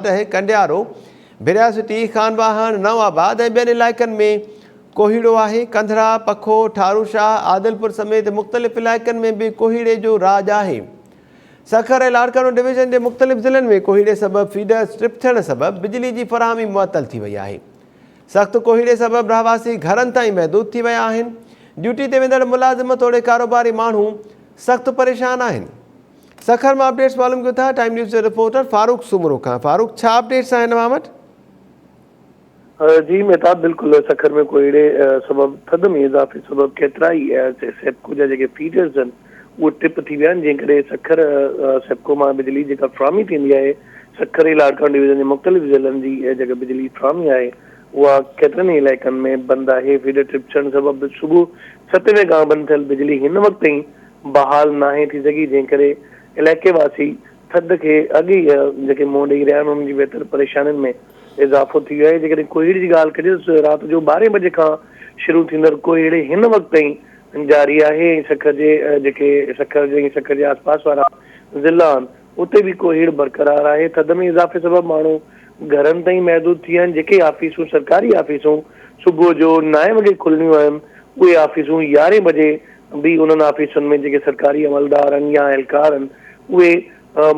ڏهه، ڪنڊيارو، ڀريا سٽي، خانواهڻ، نئون آباد ۽ ٻين علائقن ۾ ڪوهيڙو آهي، ڪنڌرا، پکو، ٺارو شاهه، عادلپور سميت مختلف علائقن ۾ به ڪوهيڙي جو راڄ آهي. سکر ۽ لاڙڪاڻو ڊويزن جي مختلف ضلعن ۾ ڪوهيڙي سبب فيڊرز ٽرپ ٿيڻ سبب بجلي جي فراهمي معطل ٿي وئي آهي. سخت ڪوهيڙي سبب رهواسي گهرن تائين محدود ٿي ويا آهن، ڊيوٽي تي ويندڙ ملازم توڙي ڪاروباري ماڻهو سخت پريشان آهن. سکر مان اپڊيٽس معلوم ڪيون ٿا ٽائيم نيوز جي رپورٽر فاروق سومرو کان فاروق ڇا اپڊيٽس آهن اوهان وٽ؟ جي مهتاب بلڪل سکر ۾ ڪوهيڙي سبب ٿڌ ۾ اضافي سبب ڪيترائي سيپڪو جا جيڪي فيڊرز آهن اهي ٽرپ ٿي ويا آهن جنهن ڪري سکر سيپڪو مان بجلي جيڪا فراهمي ٿيندي آهي سکر ۽ لاڙڪاڻو ڊويزن جي مختلف ضلعن جي جيڪا بجلي فراهمي آهي اها ڪيترن ئي علائقن ۾ بند آهي فيڊر ٽرپ ٿيڻ سبب صبح ستين وڳي کان بند ٿيل بجلي هن وقت تائين بحال ناهي ٿي سگهي جنهن ڪري علائقي واسي ٿڌ کي اڳ ئي جيڪي منهن ڏئي رهيا آهن انهن جي ويتر پريشانين ۾ اضافو ٿي ويو آهي جيڪڏهن ڪوهيڙي جي ڳالهه ڪجي ته رات جو ٻارهين بجي کان شروع ٿيندڙ ڪوهيڙي هن وقت تائين جاري آهي ۽ سکر جي جيڪي سکر جي ۽ سکر جي آس پاس وارا ضلعا آهن اتي به ڪوهيڙ برقرار آهي ٿڌ ۾ اضافي سبب ماڻهو گهرن تائين محدود ٿي ويا آهن جيڪي آفيسون سرڪاري آفيسون صبح جو نائين وڳي کلڻيون آهن اهي آفيسون يارهين بجي به انهن آفيسن ۾ جيڪي سرڪاري عملدار آهن يا اهلڪار آهن اهي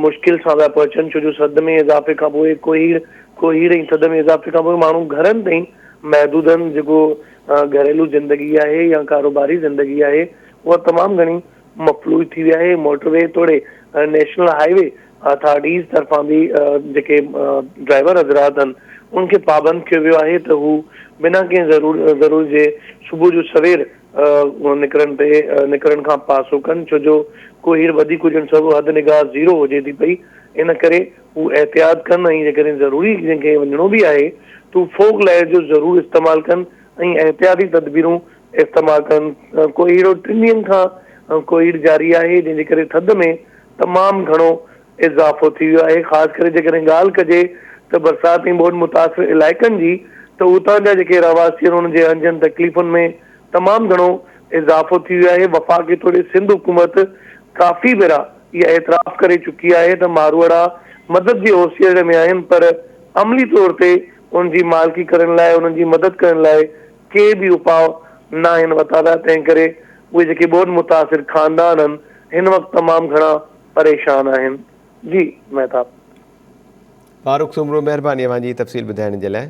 مشڪل سان پيا پهچن ڇو جو ٿڌ ۾ اضافي کان پوء ڪوهيڙ ڪوهيڙ ۽ ٿڌ ۾ اضافي کان پوء ماڻهو گهرن تائين محدود آهن جيڪو گهريلو زندگي آهي يا ڪاروباري زندگي آهي اها تمام گهڻي مفلوج ٿي وئي آهي موٽر وي توڙي نيشنل هاء وي اٿارٽيز طرفان به جيڪي ڊرائيور حضرات آهن انهن کي پابند ڪيو ويو آهي ته هو بنا ڪنهن ضرور ضرور جي صبح جو سوير نڪرڻ تي نڪرڻ کان پاسو ڪن ڇو جو ڪوهيڙ وڌيڪ هجڻ سبب حد نگاهه زيرو هجي ٿي پئي ان ڪري هو احتياط ڪن ۽ جيڪڏهن ضروري جنهن کي وڃڻو به آهي ته هو فوگ لائيٽ جو ضرور استعمال ڪن ۽ احتياطي تدبيرون استعمال ڪن ڪوهيڙو ٽن ڏينهن کان ڪوهيڙ جاري آهي جنهن جي ڪري ٿڌ ۾ تمام گهڻو اضافو ٿي ويو آهي خاص ڪري جيڪڏهن ڳالهه ڪجي ته برسات ۽ ٻوڏ متاثر علائقن جي ته اتان جا جيڪي رهواسي آهن انهن جي اهنجن تڪليفن ۾ تمام گهڻو اضافو ٿي ويو آهي وفاقي توڙي سنڌ حڪومت ڪافي ڀيرا اها اعتراف ڪري چڪي آهي ته ماروئڙا مدد جي اوسيئڙي ۾ آهن پر عملي طور تي انهن جي مالڪي ڪرڻ لاء انهن جي مدد ڪرڻ لاء ڪي به اپاء ناهن ورتا ويا تنهن ڪري اهي جيڪي ٻوڏ متاثر خاندان آهن هن وقت تمام گهڻا پريشان آهن جي مهتاب. فاروق سومرو مهرباني اوهان جي تفصيل ٻڌائڻ جي لاء.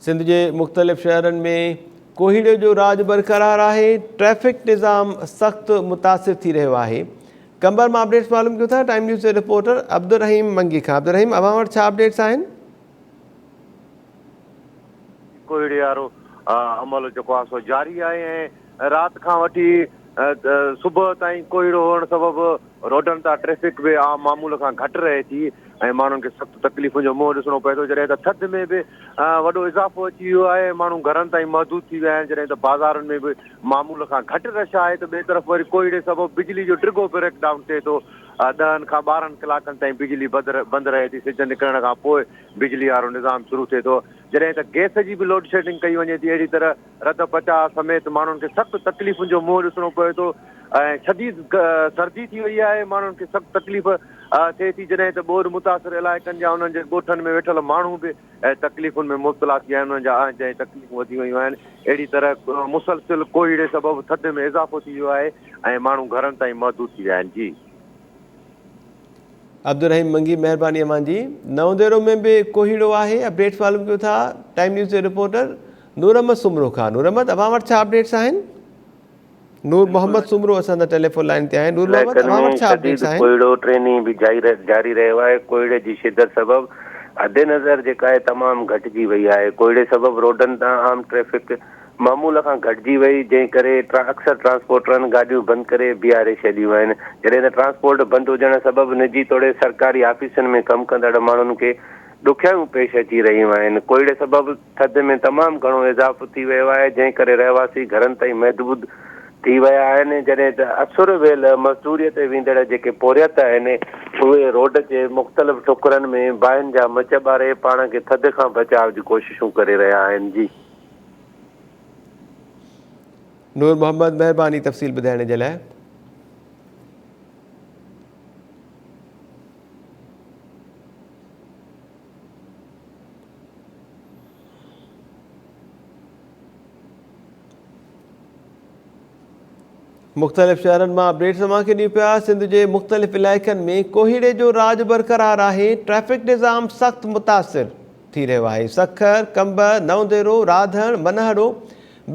سنڌ جي مختلف شهرن ۾ ڪوهيڙي جو راڄ برقرار آهي، ٽريفڪ نظام سخت متاثر ٿي رهيو آهي. قمبر مان اپڊيٽس معلوم ڪيون ٿا ٽائيم نيوز جي رپورٽر عبدالرحيم منگي کان عبدالرحيم اوهان وٽ ڇا اپڊيٽس آهن؟ ڪوهيڙي وارو عمل جيڪو آهي سو جاري آهي ۽ رات کان وٺي صبح تائين ڪوهيڙو هئڻ سبب روڊن تان ٽريفڪ به عام معمول کان گهٽ رهي ٿي ۽ ماڻهن کي سخت تڪليفن جو منهن ڏسڻو پئي ٿو جڏهن ته ٿڌ ۾ به وڏو اضافو اچي ويو آهي ۽ ماڻهو گهرن تائين محدود ٿي ويا آهن جڏهن ته بازارن ۾ به معمول کان گهٽ رش آهي ته ٻئي طرف وري ڪوهيڙي سبب بجلي جو ڊگهو بريڪ ڊائون ٿئي ٿو ڏهن کان 12 ڪلاڪن تائين بجلي بند رهي ٿي سج نڪرڻ کان پوء بجلي وارو نظام شروع ٿئي ٿو جڏهن ته گئس جي به لوڊشيڊنگ ڪئي وڃي ٿي اهڙي طرح رڌ پچاء سميت ماڻهن کي سخت تڪليفن جو منهن ڏسڻو پوي ٿو ۽ شديد سردي ٿي وئي آهي ماڻهن کي سخت تڪليف ٿئي ٿي جڏهن ته ٻوڏ متاثر علائقن جا انهن جي ڳوٺن ۾ ويٺل ماڻهو به تڪليفن ۾ مبتلا ٿي ويا آهن انهن جا اهنج ۽ تڪليفون وڌي ويون آهن اهڙي طرح مسلسل ڪوهيڙي سبب ٿڌ ۾ اضافو ٿي ويو آهي ۽ ماڻهو گهرن تائين محدود ٿي ويا آهن جي. عبدالرحيم منگي مهرباني اوهان جي. نئون ديرو ۾ به ڪوهيڙو آهي اپڊيٽس معلوم ڪيو ٿا ٽائيم نيوز جي رپورٽر نور احمد سومرو کان نور احمد اوهان وٽ ڇا اپڊيٽس آهن نور محمد سومرو اسان سان ٽيليفون لائين تي آهن نور محمد علائقن اوهان ۾ وٽ ڇا شديد اپڊيٽس آهن. ڪوهيڙو ٽئين ڏينهن به جاري رهيو آهي ڪوهيڙي جي شدت سبب حد نظر جيڪا آهي تمام گهٽجي وئي آهي ڪوهيڙي سبب روڊن تان عام ٽريفڪ معمول کان گهٽجي وئي، جنهن ڪري اڪثر ٽرانسپورٽرن گاڏيون بند ڪري بيهاري ڇڏيون آهن، جڏهن ته ٽرانسپورٽ بند هجڻ سبب نجي توڙي سرڪاري آفيسن ۾ ڪم ڪندڙ ماڻهن کي ڏکيائيون پيش اچي رهيون آهن، ڪوهيڙي سبب ٿڌ ۾ تمام گهڻو اضافو ٿي ويو آهي، جنهن ڪري رهواسي گهرن تائين محدود ٿي ويا آهن، جڏهن ته اسر ويل مزدوري تي ويندڙ جيڪي پورهيت آهن، اهي روڊ جي مختلف ٺڪرن ۾ باهين جا مچ ٻاري پاڻ کي ٿڌ کان بچاء جون ڪوششون ڪري رهيا آهن. جي. نور محمد مهرباني تفصيل ٻڌائڻ جي لاء. مختلف شهرن مان اپڊيٽس اوهان کي ڏيون پيا، سنڌ جي مختلف علائقن ۾ ڪوهيڙي جو راڄ برقرار آهي، ٽريفڪ نظام سخت متاثر ٿي رهيو آهي، سکر، قمبر، نئون ديرو، راڌڻ، منهڙو،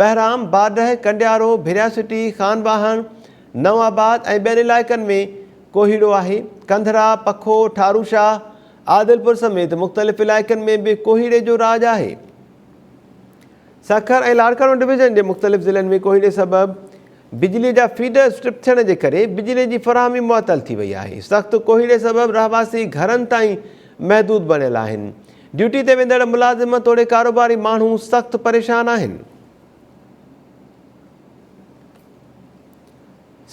بهرام، باڊهه، ڪنڊيارو، ڀريا سٽي، خانواهڻ، نئون آباد ۽ ٻين علائقن ۾ ڪوهيڙو آهي، ڪنڌرا، پکو، ٺاروشاهه، عادلپور سميت مختلف علائقن ۾ به ڪوهيڙي جو راڄ آهي. سکر ۽ لاڙڪاڻو ڊويزن جي مختلف ضلعن ۾ ڪوهيڙي سبب بجلي جا فيڊرز ٽرپ ٿيڻ جي ڪري بجلي جي فراهمي معطل ٿي وئي آهي. سخت ڪوهيڙي سبب رهواسي گهرن تائين محدود بڻيل آهن. ڊيوٽي تي ويندڙ ملازم توڙي ڪاروباري ماڻهو سخت پريشان آهن.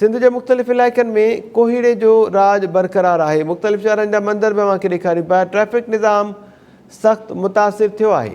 سنڌ جي مختلف علائقن ۾ ڪوهيڙي جو راڄ برقرار آهي. مختلف شهرن جا منظر به اوهان کي ڏيکاريون پيا. ٽريفڪ نظام سخت متاثر ٿيو آهي.